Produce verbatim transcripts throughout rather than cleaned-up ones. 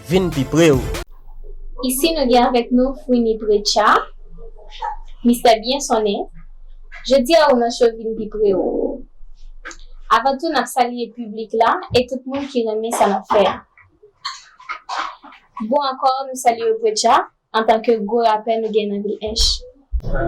Vin pi pre w. Isi nou gen avèk nou Founy Precha, mistè byen sonnen. Jodi a ou nan show Vin pi pre w. Avan tou, n ap salye piblik la e tout moun ki renmen sa n ap fè a. Bon ankò, nou salye w Precha, antanke gwo rapè nou gen nan vil Ench.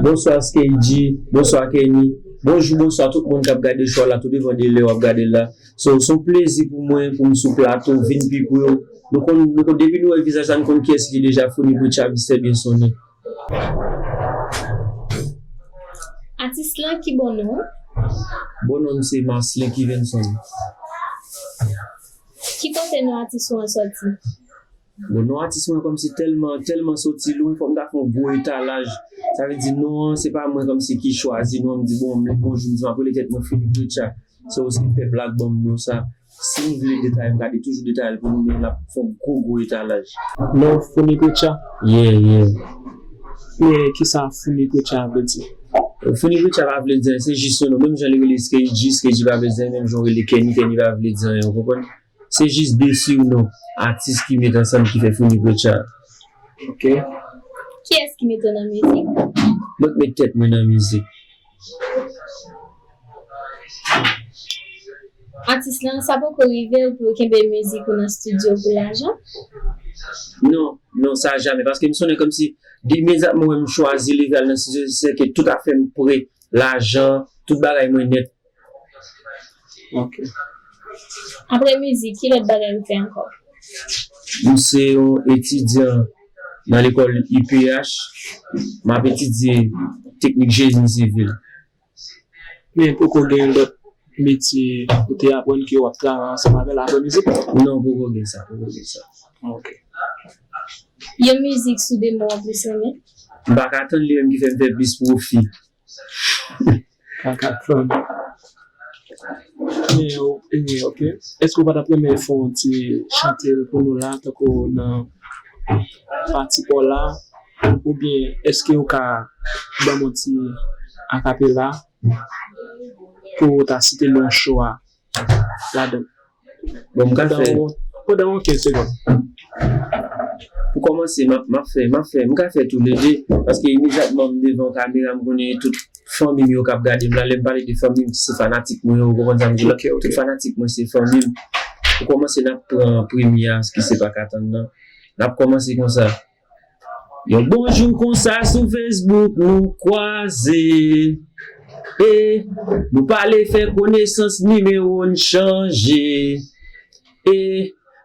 Bonswa Skeyji, bonswa Kenny. Bonjou, bonswa tout moun k ap gade show la tou devan de lè w ap gade l la. So, se yon plezi pou mwen pou m sou plato, Vin pi pre w. Nou konn, nou konn depi nou wè vizaj la, nou konn kiyès li deja, Founy Precha, mistè byen sonnen. Atis lan ki bon non? Bon non m se Marcelin Kivenson. Ki kote non atis ou an sòti? Bon, non atis mwen kòmsi tèlman, tèlman soti lwen, fò m ta fè yon gwo etalaj. Sa vle di non an, se pa mwen kòmsi ki chwazi non an, m di bon, m leve yon jou, m di m ap rele tèt mwen Founy Precha. So, se pèp la k ban m non sa. Si nou vle detay, m ka de toujou detay l pou nou, men n ap fè yon gwo, gwo etalaj. Non Founy Precha? Yeah, yeah. Men kisa Founy Precha vle di? Founy Precha pa vle di anyen, se jis yon non. Menm jan li rele Skeyji, Skeyji pa vle di anyen, menm jan w rele Kenny, Kenny pa vle di anyen, ou konprann? Se jis de surnom atis ki met ansanm ki fè Founy Precha. Ok. Kiyès ki mete w nan mizik? Mwen k met tèt mwen nan mizik. Atis lan, sa poko rive w pou w kenbe mizik ou nan estidyo pou lajan? Non, non, sa jamè. Paske m sonnen kòmsi, imedyatman wè m chwazi leve al nan estidyo, se ke tout afè m pre, lajan, tout bagay mwen nèt. Ok. Apre mizik, ki lòt bagay ou fè ankò? M se yon etidyan nan lekòl I P H. M ap etidye teknik jeni sivil. Men poko gen lòt metye ou te aprann ke w ap travay ansanm avè l apre mizik? Non, poko gen sa, poko gen sa. Ok. Yon mizik sou de mo w plis renmen? M pa ka tann li menm ki fè m fè plis pwofi. Pa ka tann. Men, ok. Èske w pa t ap renmen fè yon ti chante l pou nou la, tankou nan pati pa w la? Oubyen èske w ka ban m yon ti akapela pou w ta site non show a ladan l? Bon, m ka fè. Pandan yon kenz segonn. Pou kòmanse, m ap, m ap fè, m ap fè, m ka fè toulede, paske imedyatman m devan kamera, m konnen tout fanmi m yo k ap gade m la, lè m pale de fanmi m, se fanatik mwen yo, ou konprann sa m di la? Tout fanatik mwen se fanmi m. Pou kòmanse, n ap pran premye a, ki se Pa Ka Tann nan. N ap kòmanse konsa. Yon bon jou konsa sou Facebook nou kwaze. E nou pale fè konesans, nimewo n chanje. E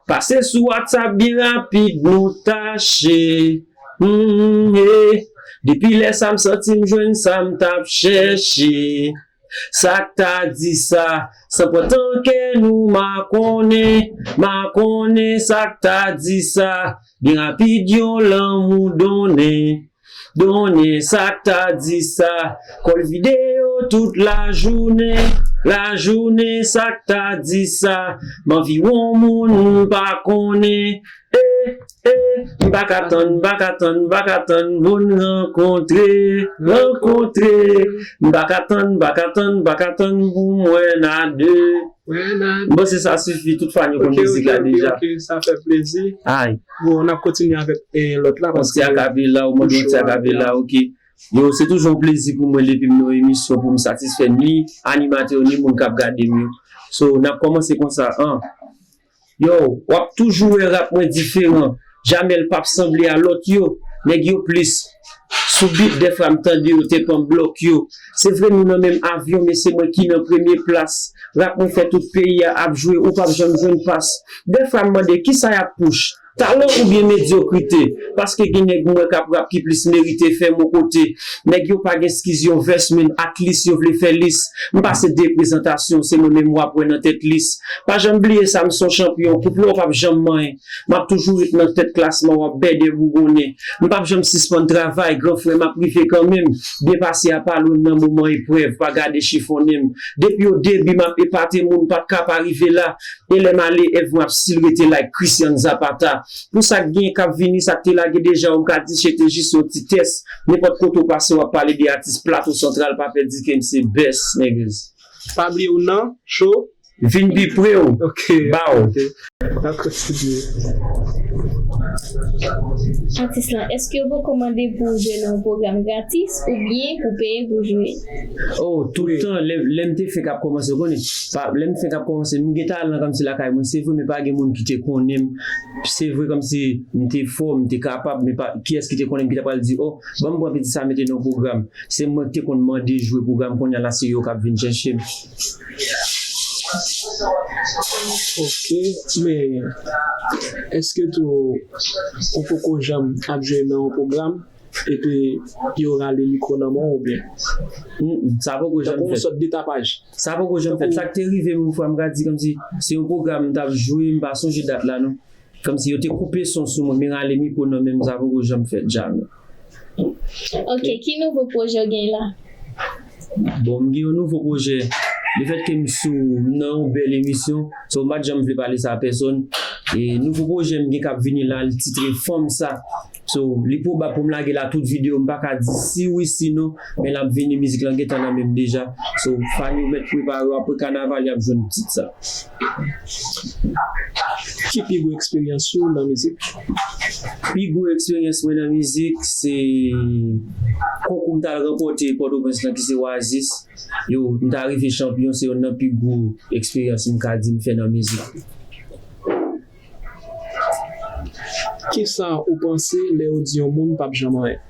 pase sou WhatsApp byen rapid nou tache. Hmm, e depi lè sa m santi m jwenn sa m t ap chèche. Sa k ta di sa? San pran tan kè nou makonnen, makonnen sa k ta di sa? Byen rapid yon lanmou donnen, donnen sa k ta di sa? Kòl videyo tout lajounen, lajounen sa k ta di sa? M anvi wè yon moun m pa konnen, e, e, m pa ka tann, m pa ka tann, m pa ka tann pou n rankontre, rankontre. M pa ka tann, m pa ka tann, m pa ka tann pou m wè n a de. M panse sa sifi, tout fan yo konn mizik la deja. Ok, sa fè plezi. Ay. Bon, n ap kontinye avèk eh, lòt la. Yon ti akapela, ou mande yon ti akapela, ok. Yo, se toujou yon plezi pou mwen depi m nan yon emisyon pou m satisfè ni animatè yo, ni moun k ap gade m yo. So, n ap kòmanse konsa, an. Yo, w ap toujou wè rap mwen diferan. Jamè l p ap sanble a lòt yo. Nèg yo plis sou beat, dèfwa m tande yo te panm blòk yo. Se vre nou nan menm avyon, men se mwen ki nan premye plas. Rap mwen fè tout peyi a ap jwe, ou p ap janm jwenn pas. Dèfwa m mande, kisa y ap push? Talan oubyen medyokrite? Paske gen nèg m wè k ap rap ki plis merite fè mo kote. Nèg yo pa gen skiz yon vès, men at least yo vle fè lis. M pase de prezantasyon, se mwen menm w ap wè nan tèt lis. Pa janm bliye sa, m se yon chanpyon, koup la w p ap janm manyen. M ap toujou ret nan tèt klasman, w ap bèdè bougonnen. M p ap janm sispann travay, gran frè, m ap rive kanmenm. Byen pase a pa lwen nan moman eprèv, pa gade chifonnen m. Depi o debi, m ap epate moun, m pa t ka pa rive la. E lè m ale, èv mwen ap still rete like Christian Zapata. Pou sa k gen k ap vini, sa k te lage deja, ou m ka di se te jis yon ti tès. Nenpòt kote w pase, w ap pale de atis Plato Santral, pa pè di ke m se best, niggas. Pa bliye w nan show Vin pi pre w. Ok. Ba w. Ok. N ap kontinye. Atis lan, èske yo poko mande pou w jwe nan yon pwogram gratis oubyen pou peye pou jwe? Oh, tout tan, lè, lè m te fenk ap kòmanse, ou konnen, pa, lè m fenk ap kòmanse, m gen talan kòmsi lakay mwen, se vre, men pa gen moun ki te konnen m. Se vre kòmsi m te fò, m te kapab, men pa, kiyès ki te konnen m ki ta pral di, oh, ban m pran pitit sa mete nan yon pwogram. Se mwen ki te konn mande jwe pwogram, kounye a la se yo k ap vin chèche m. Ok, men èske tou ou poko janm ap jwe nan yon pwogram epi yo rale mikwo nan men w oubyen? Mm, mm, sa poko janm Tankou yon fèt. Sòt detapaj. Sa poko janm fèt. Sa k te rive m yon fwa, m ka di kòmsi se yon pwogram m t ap jwe, m pa sonje dat la non. Kòmsi yo te koupe son sou mwen, men rale mikwo nan men m, sa poko janm fèt, jamè. Ok, ki nouvo pwojè w gen la? Bon, m gen yon nouvo pwojè. Lefètke m sou, m nan yon bèl emisyon, so m pa t janm vle pale sa a pèsòn. E nouvo pwojè m gen k ap vini la, l titre Fanm Sa. So, li pwobab pou m lage la tout videyo, m pa ka di si wi, si non, men l ap vini, mizik lan gentan nan men m deja. So, fan yo mèt prepare yo, apre kanaval, y ap jwenn tit sa. Ki pi gwo eksperyans ou nan mizik? Pi gwo eksperyans mwen nan mizik, se konkou m t al ranpòte Pòtoprens lan ki se Oasis. Yo, m ta rive chanpyon, se youn nan pi gwo eksperyans m ka di m fè nan mizik. Kisa ou panse lè yo di yon moun p ap janm anyen?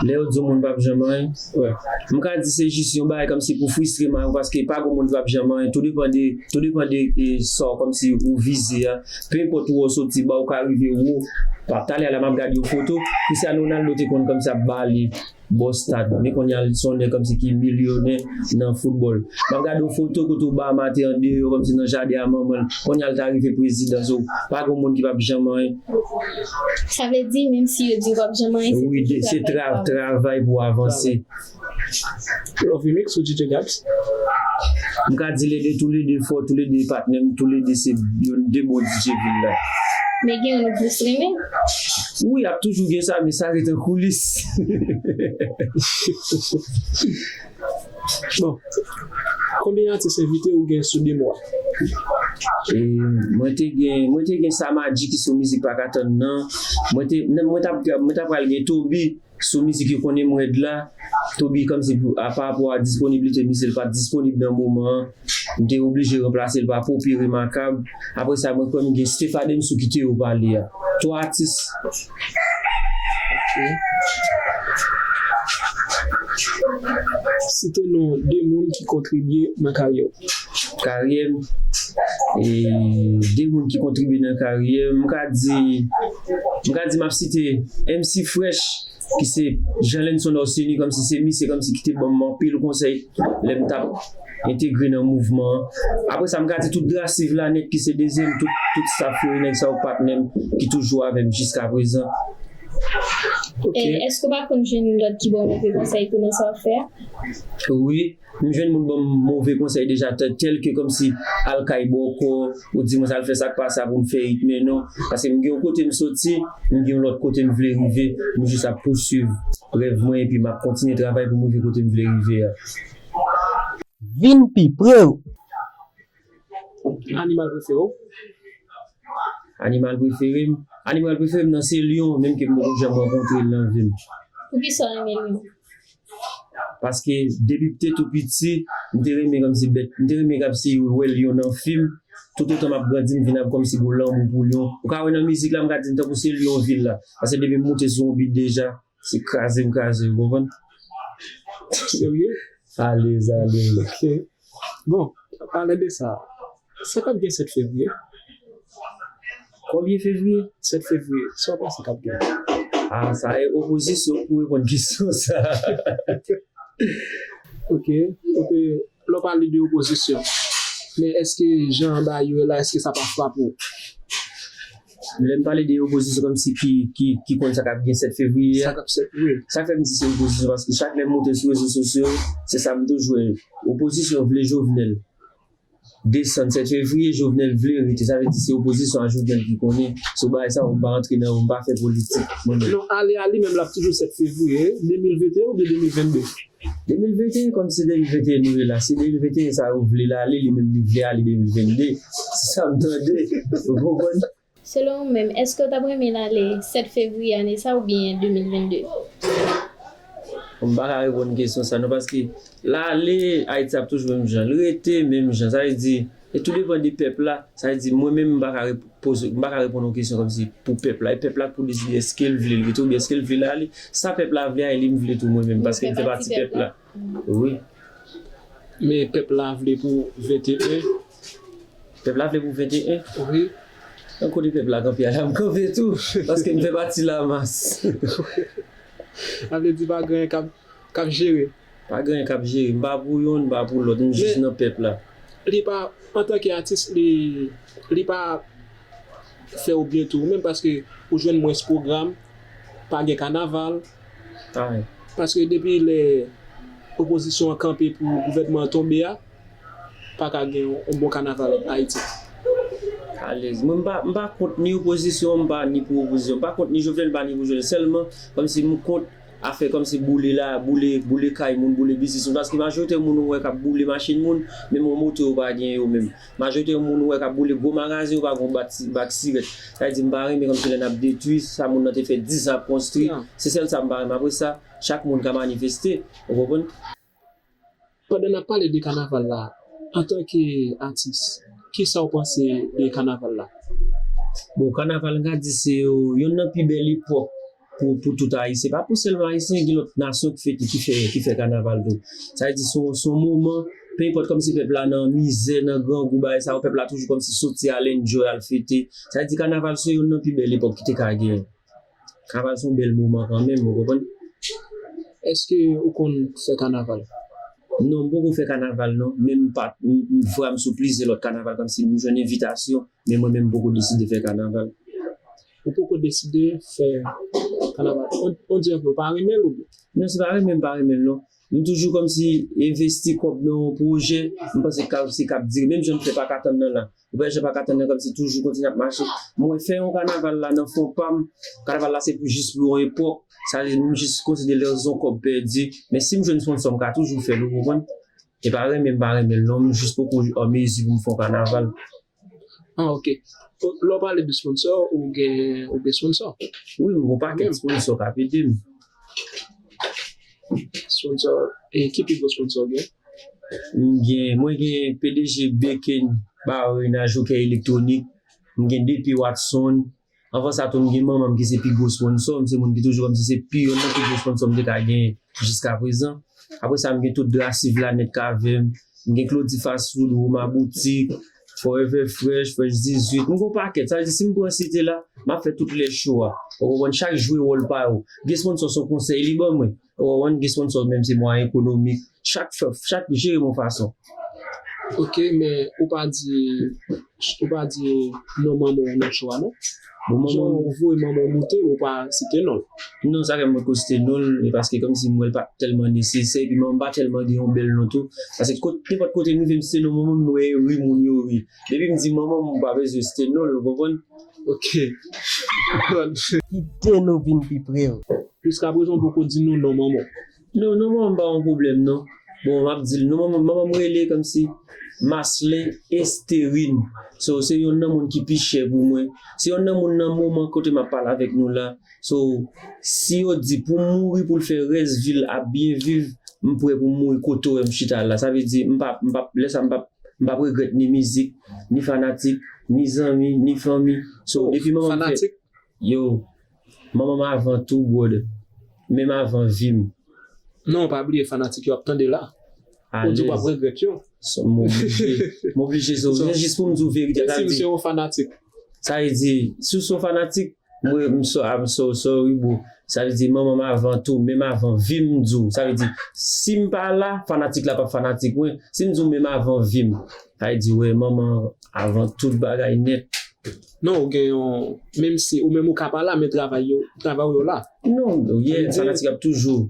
Lè yo di yon moun p ap janm anyen, wè. M ka di se jis yon bagay kòmsi pou fristre m, paske pa gen moun ki p ap janm anyen. Tou depann de, tou depann de, de sa w kòmsi ou vize a. Pe enpòt ou wè w soti ba, ou ka rive wo. Pa talè a la m ap gade yon foto, Cristiano Ronaldo te konn kòmsi ap bale bò stad. Men kounye a l se yon nèg kòmsi ki milyonè nan foutbòl. M ap gade yon foto kote Obama te andeyò kòmsi nan jaden a manman l. Kounye a l ta rive prezidan. So, pa gen moun ki p ap janm anyen. Sa vle di, menm si yo di w p ap janm anyen, se Wi, toujou se travay tra- pou avanse. Travay pou avanse. Love Remix ou D J Gabs? M ka di lede, tou lede fò, tou lede patnè m, tou lede se youn de bon D J vil la. Men gen youn ou plis renmen? Wi, ap toujou gen sa, men sa ret an koulis. Bon. Konbyen atis envite ou gen sou demo a? E mwen te gen, mwen te gen Samadji ki sou mizik pa ka tann nan. Mwen te, mwen t ap, mwen t ap pral gen Toby sou mizik yo konnen m rèd la. Toby kòmsi pou, a, pa rapò a disponiblite misye, l pa t disponib nan moman an. M te oblije ranplase l pa Poppy Remarkable. Apre sa, mwen kwè m gen Steph Adamsou ki te yo pale a. Twa atis. Site non de moun ki kontribye nan karyè w. Karyè m. E de moun ki kontribye nan karyè m, m ka di, m ka di m ap site M C Fresh, ki se Jean Lenson Orsini, kòmsi se misye kòmsi ki te ban m anpil konsèy lè m t ap entegre nan mouvman an. Apre sa, m ka di tout Drasiv la nèt ki se dezyèm, tout, tout staff yo, nèg sa yo patnè m ki toujou avè m jiskaprezan. Ok. E èske w pa konn jwenn lòt ki ba w move konsèy tou nan sa w ap fè a? Wi, m jwenn moun ban m move konsèy deja, tè- tèlke kòmsi al kay bòkò, ou di mwen sa al fè sa k pa sa pou m fè it, men non. Paske m gen yon kote m soti, m gen yon lòt kote m vle rive, m jis ap pouswiv rèv mwen epi m ap kontinye travay pou m rive kote m vle rive a. Vin pi pre w. Animal prefere w? Animal prefere m? Animal prefere m nan se lyon, menm ke m poko janm rankontre l nan vi m. Poukisa w renmen lyon? Paske depi m te tou piti, m te renmen kòmsi bèt, m te renmen kòmsi wè lyon nan fim. Toutotan m ap grandi, m vin ap kòmsi gon lanmou pou lyon. Ou ka wè nan mizik la, m ka di m tankou se lyon vil la. Paske depi m moute sou yon bit deja, se kraze m kraze, ou konprann? Serye? Alèz, alèz. Ok. Bon, palan de sa, sa k ap gen sèt fevriye? Konbyen fevriye? Sèt fevriye, sa w panse k ap gen? Ah, sa e opozisyon pou reponn kesyon sa. Ok, ok. Lè w pale de opozisyon, men èske jan bagay yo ye la, èske sa pa frape w? Lè m pale de opozisyon kòmsi ki, ki, ki konn sa k ap gen sèt fevriye a. Sa k ap sèt, wi. Sa fè m di se opozisyon, paske chak lè m moute sou rezo sosyo yo, se sa m toujou wè. Opozisyon vle Jovenel. desann sèt fevriye, Jovenel vle rete. Sa vle di se opozisyon a Jovenel ki konnen. Sou bagay sa, m pa antre nan yo, m pa fè politik. Mwen menm. Non, ale a li menm l ap toujou sèt fevriye, de mil venteyen oubyen de mil vennde? De mil venteyen, kòm se de mil venteyen nou ye la. Se de mil venteyen sa yo vle l ale, li menm li vle ale de mil vennde. Se sa m tande. Ou konprann? Selon ou menm, èske w t ap renmen l ale sèt fevriye ane sa oubyen de mil vennde? M pa ka reponn kesyon sa non, paske l ale, Ayiti ap toujou menm jan. L rete menm jan. Sa vle di, e tou depann de pèp la. Sa vle di, mwen menm, m pa ka repoze, m pa ka reponn yon kesyon kòmsi pou pèp la. E pèp la k pou deside èske l vle l rete oubyen èske l vle l ale. Sa pèp la vle a, e li m vle tou mwen menm, paske m fè pati pèp la. Wi. Men pèp la vle pou venteyen. Pèp la vle pou venteyen? Wi. Nan kote pèp la kanpe a la, m kanpe tou. Paske m fè pati lamas. Sa vle di pa gen k ap, k ap jere. Pa gen k ap jere. M pa pou yonn, m pa pou lòt. M jis nan pèp la. Li pa, antanke atis, li, li pa fè w byen tou. Menm paske ou jwenn mwens pwogram, pa gen kanaval. Ay. Paske depi lè opozisyon an kanpe pou gouvènman an tonbe a, pa ka gen yon, yon bon kanaval Ayiti. Alèz. Mwen, m pa, m pa kont ni opozisyon, m pa ni pou opozisyon. M pa kont ni Jovenel, m pa ni pou Jovenel. Sèlman, kòmsi m kont afè kòmsi boule la, boule, boule kay moun, boule biznis moun. Paske majorite moun ou wè k ap boule machin moun, menm yon moto yo pa gen yo menm. Majorite moun ou wè k ap boule gwo magazen yo pa gen yon bak, bak sirèt. Sa vle di m pa renmen kòmsi lè n ap detwi sa moun nan te fè diz an ap konstwi. Se sèl sa m pa renmen. Apre sa, chak moun ka manifeste. Ou konprann? Pandan n ap pale de kanaval la, antanke atis, kisa w panse de kanaval la? Bon, kanaval, m ka di se yon, yonn nan pi bèl epòk pou, pou tout Ayisyen. Pa pou sèlman Ayisyen, gen lòt nasyon ki fete, ki fè, ki fè kanaval tou. Sa vle di se yon, se yon moman, pe enpòt kòmsi pèp la nan mizè, nan grangou, bagay sa yo, pèp la toujou kòmsi soti al enjoy, al fete. Sa vle di kanaval se yonn nan pi bèl epòk ki te ka genyen. Kanaval se yon bèl moman kanmenm, ou konprann? Èske ou konn fè kanaval? Non, m poko fè kanaval non, men m pa, m, m vwa m sou plizyè lòt kanaval kòmsi m jwenn envitasyon, men mwen menm m poko deside fè kanaval. Ou poko deside fè kanaval? On, on dirè ke ou pa renmen l oubyen? Non, se pa renmen m pa renmen l non. M toujou kòmsi envesti kòb nan yon pwojè, m panse k ap, se k ap dire. Menm jan m fè pa ka tann nan la. Ou wè jan pa ka tann nan kòmsi toujou kontinye ap mache. Mwen fè yon kanaval la nan fon pa m. Kanaval la se pou jis pou yon epòk. Sa vle di m jis konsidere l yon kòb pèdi. Men si m jwenn sponsò, m ka toujou fè l, ou konprann? E pa renmen m pa renmen l non, m jis poko an mezi pou m fè yon kanaval. Ah, ok. Lè w pale de sponsò, ou gen, ou gen sponsò? Wi, m gen yon pakèt sponsò k ap ede m. Sponsò, e ki pi gwo sponsò w gen? M gen, mwen gen P D G Beken, Barina, Jokèy Elektwonik. M gen D P Watson. Anvan sa tou, m gen manman m ki se pi gwo sponsò m. Se moun ki toujou kòmsi se pi, yonn nan pi gwo sponsò m te ka gen jiskaprezan. Apre sa, m gen tout Drasiv la nèt k avè m. M gen Claudie Fast Food, Roma Boutique, Forever Fresh, Fresh dizuit. M gen yon pakèt. Sa vle di, si m pran site la, m ap fè tout lè cho a. Ou konprann? Chak jwe wòl pa yo. Gen sponsò se yon konsèy li ban mwen. Ou konprann? Gen sponsò menm se mwayen ekonomik. Chak fè, chak jere m yon fason. Ok, men ou pa di, ou pa di non manman w nan cho a non? Bon, manman, jan w voye manman w moute, ou pa site non l. Non, sa fè m poko site non l, e paske kòmsi m wè l pa t tèlman nesesè, epi manman m pa tèlman gen yon bèl non tou. Paske kot, nenpòt kote m rive m site non manman m, m wè ri moun yo ri. Depi m di manman m, m pa bezwen site non l, ou konprann? Ok. Kite nou vin pi pre w. Jiskaprezan, ou poko di nou non manman w. Non, non manman m pa yon pwoblèm non. Bon, m ap di l, non manman, manman m rele kòmsi Marcelin Esterine. So, se yonn nan moun ki pi chè pou mwen. Se yonn nan moun nan moman kote m ap pale avèk nou la. So, si yo di pou m mouri, pou l fè rès vi l ap byen viv, m prè pou m mouri kote w wè m chita la. Sa vle di, m p ap, m p ap, lè sa m p ap, m p ap regrèt ni mizik, ni fanatik, ni zanmi, ni fanmi. So, depi manman m fè. Fanatik? Yo, manman m avan tou, brother. Menm avan vi m. Non, pa bliye fanatik yo ap tande la. Ou di w p ap regrèt yo. M oblije. M oblije, so, se jis pou m di w verite. Sa vle di, se yon fanatik. Sa vle di, si w se yon fanatik, mwen, m so, I'm so sorry, bro. Sa vle di, manman m avan tou, menm avan vi m, m di w. Sa vle di, si m pa la, fanatik la p ap fanatik mwen. Si m di w menm avan vi m, sa vle di, wè, manman avan tout bagay nèt. Non, ou gen yon, menm si ou menm ou ka pa la, men travay yo, travay ou yo la. Non, yeah, fanatik ap toujou.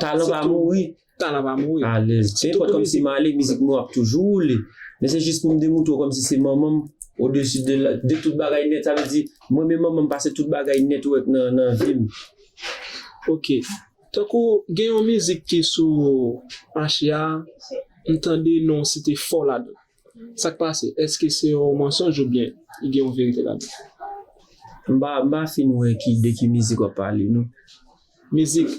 Talan pa mouri. Talan pa mouri. Alèz. Se nenpòt kòmsi m ale, mizik mwen ap toujou woule. Men se jis pou m demontre w kòmsi se manman m odesi de, la- de tout bagay nèt. Sa vle di, m renmen manman m pase tout bagay nèt ou wè k nan, nan vi m. Ok. Tankou gen yon mizik ki sou mache a, m tande non w site fò ladan. Sa k pase? Èske se yon mansonj oubyen gen yon verite ladan? M pa, m pa fin wè ki, de ki mizik w ap pale, non. Mizik,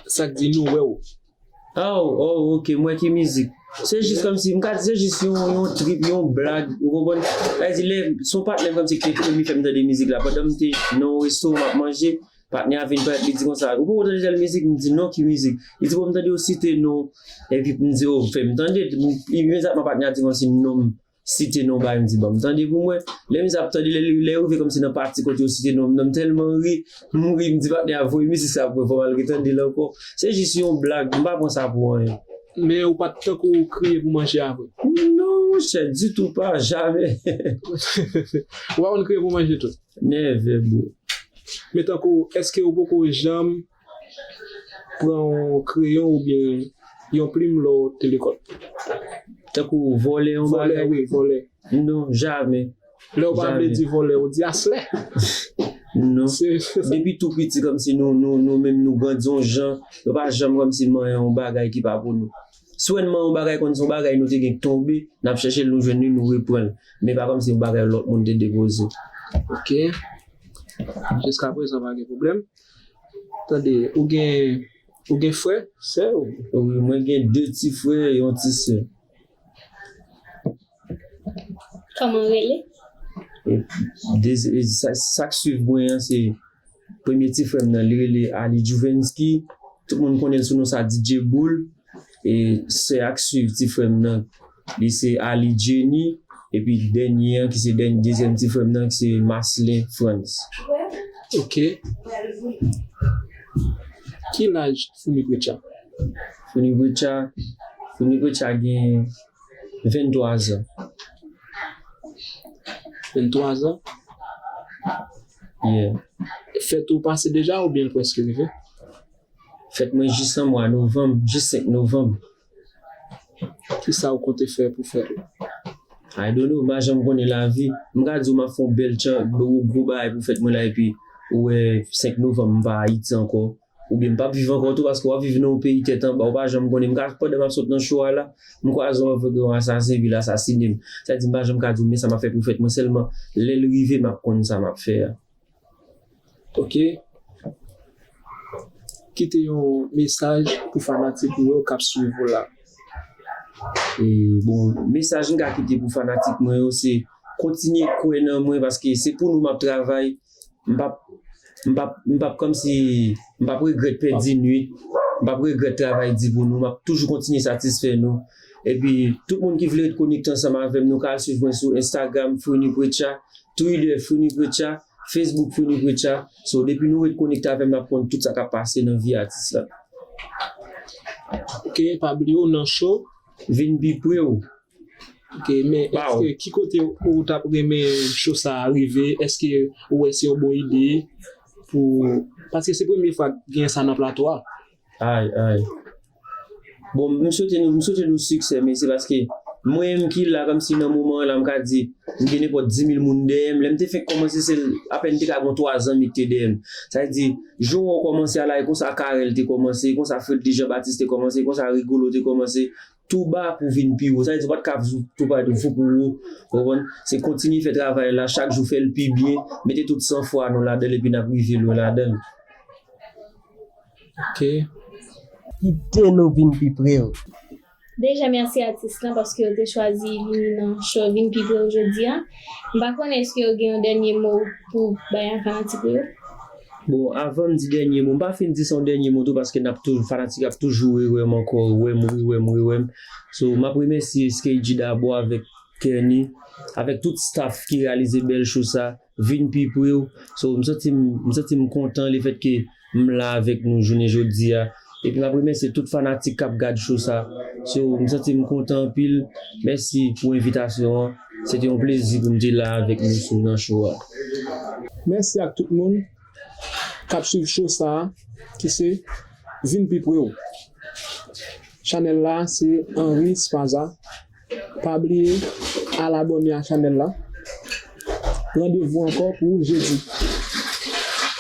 sa k di nou wè w. Oh, oh, ok, m wè ki mizik. Se jis kòmsi, m ka di se jis yon, yon trip, yon blag, ou konprann? Sa vle di, lè, se yon patnè m kòmsi ki te premye fè m tande mizik la. Pandan m te nan yon restoran, m ap manje, patnè a vin parèt, li di konsa, ou poko tande tèl mizik? M di non, ki mizik? Li di, bon, m tande yo site non. Epi m di, oh, fè m tande. Imedyatman, patnè a di konsi non, m site non, bay, m di, ban m tande pou mwen. Lè mizik ap tande, lè, lè yo rive kòmsi nan pati kote yo site non, m tèlman ri, m ri, m di, patnè a voye mizik sa pou mwen, fò m al retande l ankò. Se jis yon blag, m pa pran sa pou anyen. Men ou pa t tankou kriye pou manje a vre? Non, monchè, ditou pa, jamè. Ou pa konn kriye pou manje tou? Never, bro. Men tankou, èske ou poko janm pran yon kreyon oubyen yon plim lè w te lekòl? Tankou vòlè yon Vòlè, bagay? Wi, vòlè. Non, jamè. Lè w pa vle Jamè. Di vòlè, ou di aslè. Non. Se se sa. Depi tou piti, kòmsi nou, nou, nou menm nou grandi yon jan, nou pa janm kòmsi manyen yon bagay ki pa pou nou. Swen manyen yon bagay konn se yon bagay nou te gen k tonbe, n ap chèche l, nou jwenn li, nou repran l. Men pa kòmsi yon bagay lòt moun te depoze. Ok. Jiska prezan pa gen pwoblèm. Tande, ou gen ou gen frè, sè ou? Wi, mwen gen de ti frè e yon ti sè. Kòman w rele? E, de, e, sa, sa k swiv mwen an, se premye ti frè m nan, li rele Ali Juvensky. Tout moun konnen l sou non sa D J Boul. E sè a k swiv ti frè m nan, li se Ali Jenny. Epi dènye an, ki se dèn- dezyèm ti frè m nan, ki se Marcelin Frantz. Ok. Ki laj Founi Precha? Founi Precha, Founi Precha gen venntwa zan. Venntwa zan? Yeah. Fèt ou pase deja oubyen l prèske rive? Fèt mwen jis an mwa novanm, jis senk novanm. Kisa ou konte fè pou fèt ou? I don't know, m pa janm konnen lavi. M ka di w m ap fè yon bèl tchan, gwo, gwo bagay pou fèt mwen la, epi ou wè senk novanm m pa Ayiti ankò. Oubyen m p ap viv ankò tou, paske w ap viv nan yon peyi tèt anba, ou pa janm konnen. M ka, pandan m ap sot nan cho a la, m kwaze yon avèg yon asasen, epi l asasine m. Sa di m pa janm ka di w men sa m ap fè pou fèt mwen, sèlman lè l rive, m ap konn sa m ap fè a. Ok. Kite yon mesaj pou fanatik ou yo k ap swiv ou la. E, bon, mesaj m ka kite pou fanatik mwen yo, se kontinye kwè nan mwen, paske se pou nou m ap travay. M p ap, m p ap, m p ap kòmsi, m p ap regrèt pèdi nwit, m p ap regrèt travay di pou nou, m ap toujou kontinye satisfè nou. Epi, tout moun ki vle ret konekte ansanm avè m, nou ka al swiv mwen sou Instagram, Founi Precha, Twitter, Founi Precha, Facebook, Founi Precha. So, depi nou ret konekte avè m, n ap konn tout sa k ap pase nan vi atis la. Ok, pa bliye w nan cho. Vin pi pre w. Ok, men èske ki kote ou t ap renmen cho sa a rive? Èske ou wè se yon bon ide pou, paske se premye fwa gen sa nan plato a. Ay, ay. Bon, m swete nou, m swete nou siksè, men se paske mwen menm ki la, kòmsi nan moman an la, m ka di, m gen nenpòt di mil moun dèyè m. Lè m te fenk kòmanse, se apèn te ka gon twa zanmi ki te dèyè m. Sa vle di, jan w kòmanse a la, e konsa Carel te kòmanse, e konsa Fredly Jean Baptiste te kòmanse, e konsa Rigolo te kòmanse. Tou ba pou vin pi wo. Sa vle di, ou pa t ka tou pa tou fou pou wo. Ou konprann? Se kontinye fè travay la, chak jou fè l pi byen, mete tout sanfwa nou ladan l, epi n ap rive lwen ladan l. Ok. Kite nou vin pi pre w. Deja, mèsi atis lan paske yo te chwazi vini nan show Vin Pi Pre w jodi a. M pa konnen èske yo gen yon dènye mo pou bay a fanatik yo. Bon, avan m di dènye mo, m pa fin di se yon dènye mo tou, paske n ap toujou, fanatik ap toujou rewè m ankò, rewè m, rewè m, rewè m. So, m ap remèsye Skady dabò avèk Kenny, avèk tout staff ki reyalize bèl show sa, Vin Pi Pre w. So, m santi m, m santi m kontan lefètke m la avèk nou jounen jodi a. Epi m ap remèsye tout fanatik k ap gad show sa. So, m santi m kontan anpil. Mèsi pou envitasyon an. Se te yon plezi pou m te la avèk nou sou nan show a. Mèsi ak tout moun k ap swiv show sa a, ki se Vin Pi Pre w. Chanèl la se Henry Spaza. Pa bliye al abòne a chanèl la. Randevou ankò pou jedi.